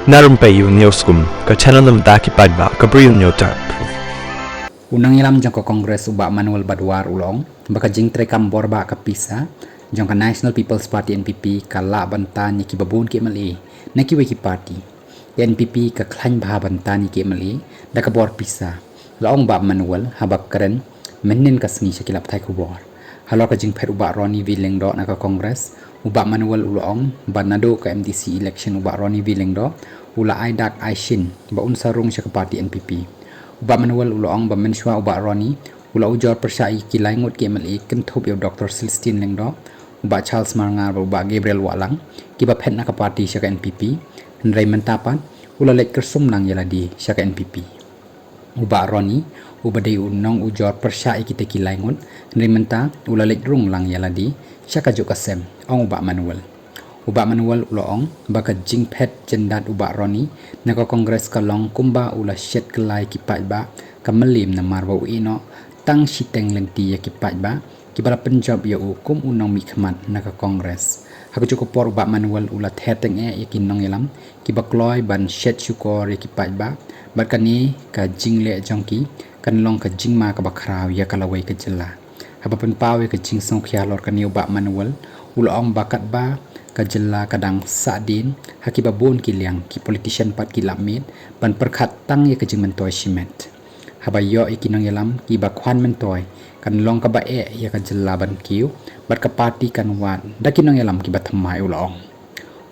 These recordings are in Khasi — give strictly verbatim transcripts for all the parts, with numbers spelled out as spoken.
Na Rympei U News Kum, ka channel na bynta ki paidbah ka Bri U News Tap. U nongïalam jong ka Congress u Bah Manuel Badwar u la ong ba ka jingtreikam bor bah ka pisa jong ka National People's Party, N P P, ka lah ban tan ïa kiba bun ki M L A na kiwei ki party. Ka N P P ka khlaiñ bha ban tan ïa ki M L A da ka bor pisa, la ong u Bah Manuel haba kren mynhynnin ka sngi sha ki lad pathai khubor. Halor ka jingphet u Bah Ronnie V Lyngdoh na ka Congress, u Bah Manuel u la ong ba naduh ka M D C election u Bah Ronnie V Lyngdoh u la ai dak ai shin ba un sa rung sha ka party N P P. U Bah Manuel u la ong ba mynshuwa u Bah Ronnie u la ujor pyrshah ïa ki lai ngut ki M L A, kynthup ïa u Doctor Celestine Lyngdoh, u Bah Charles Marngar bad u Bah Gabriel Wahlang, kiba phet na ka party sha ka N P P. Hynrei mynta pat u la leit kyrsum lang ïa lade sha ka N P P. U Bah Ronnie, uba dei u nongujor pyrshah ïa kita ki lai ngut, hynrei mynta u la leit rung lang ïa lade sha kajuh ka sem, ong u Bah Manuel. U Bah Manuel u la ong ba ka jingphet jyndat u Bah Ronnie na ka Congress ka long kumba u la shet kylla ïa ki paidbah, ka mylliem namar ba u ïehnoh tang shiteng lynti ïa ki paidbah kiba la pynjop ïa u kum u nongmihkhmat na ka Congress. Ha kajuh ka por u Bah Manuel u la ther tyngeh ïa ki nongïalam kiba kloi ban shet shukor ïa ki paidbah bad kane ka jingleh jong ki kan long ka jingma kaba khraw ïa ka lawei ka jylla. Haba pynpaw ïa ka jingsngewkhia halor kane u Bah Manuel u la ong ba katba ka jylla ka dang sahdien ha kiba bun ki liang, ki politician pat ki lap miet ban pyrkhat tang ïa ka jingmyntoi shimet. Haba ïoh ïa ki nongïalam kiba khwan myntoi kan long kaba eh ïa ka jylla ban kiew bad ka party kan wad da ki nongïalam kiba thymmai, u la ong.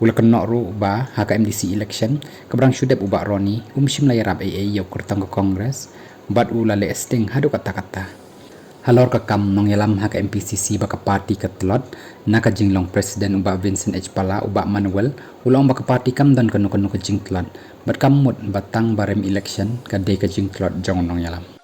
U la kynnoh ruh ba ha ka M D C election kaba dang shu dep u Bah Ronnie um shym la ïarap ei ei ïa u kyrtong ka Congress bad u la leh sting haduh katta katta. Halor ka kam nongïalam ha ka M P C C ba ka party ka tlot na ka jinglong president u Bah Vincent H Pala, u Bah Manuel u la ong ba ka party kam don kano kano ka jingtlot bad kam mut ba tang ba rem election ka dei ka jingtlot jong u nongïalam.